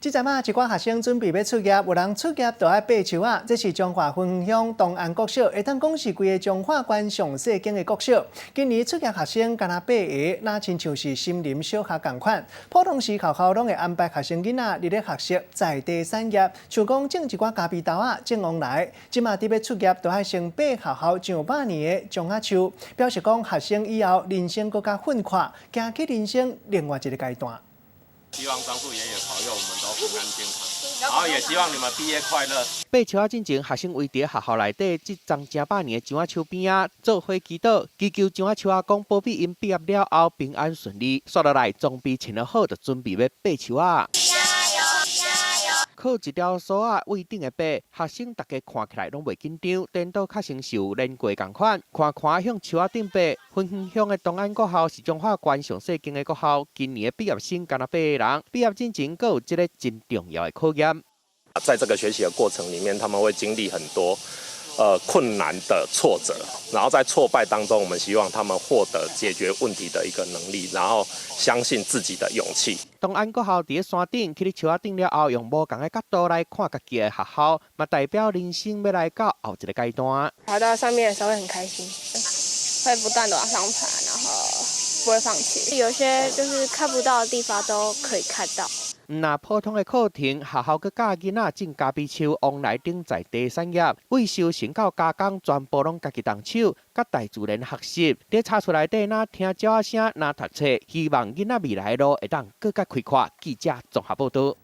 這陣仔，一寡學生準備欲出業，有人出業就愛爬樹仔。這是彰化芬園鄉東安國小，會當講是規個彰化縣上細間的國小。今年出業學生敢若八个，若親像是森林小學仝款。普通時學校攏會安排學生囡仔佇咧學習在地產業，像講種一寡咖啡豆仔、種旺來。這馬佇欲出業，就愛先爬學校上百年的樟仔樹，表示講學生以後人生閣較奮闊，行去人生另外一个階段。希望樟樹爺爺保佑我們都平安健康，然後也希望你們畢業快樂。爬樹仔進前，學生圍佇學校內底這叢成百年的樟仔樹邊仔做伙祈禱，祈求樟仔樹阿公保庇𪜶畢業了後平安順利。煞落來裝備穿了好，就準備欲爬樹仔。加油加油！靠一條索仔對頂的爬，學生逐家看起來攏袂緊張，顛倒較成受練過仝款。看看向樹仔頂爬，芬園鄉的東安國校是彰化縣上細間的國校，今年的畢業生干焦八個人，畢業進前閣有這个真重要的考驗。在這個學習的過程裡面，他們會經歷很多困難的挫折，然後在挫敗當中，我們希望他們獲得解決問題的一個能力，然後相信自己的勇氣。東安國校佇咧山頂，起佇樹仔頂了後，用無仝的角度來看家己的學校，嘛代表人生欲來到後一个階段。爬到上面的時候會很開心，會不斷的往上爬，然後不會放棄。有些就是看不到的地方都可以看到。毋若普通的課程，學校閣教囡仔種咖啡樹、旺來等在地產業，對收成到加工，全部攏家己動手，佮大自然學習。佇插厝內底，若聽鳥仔聲，若讀冊，希望囡仔未來的路會當閣較開闊。記者綜合報導。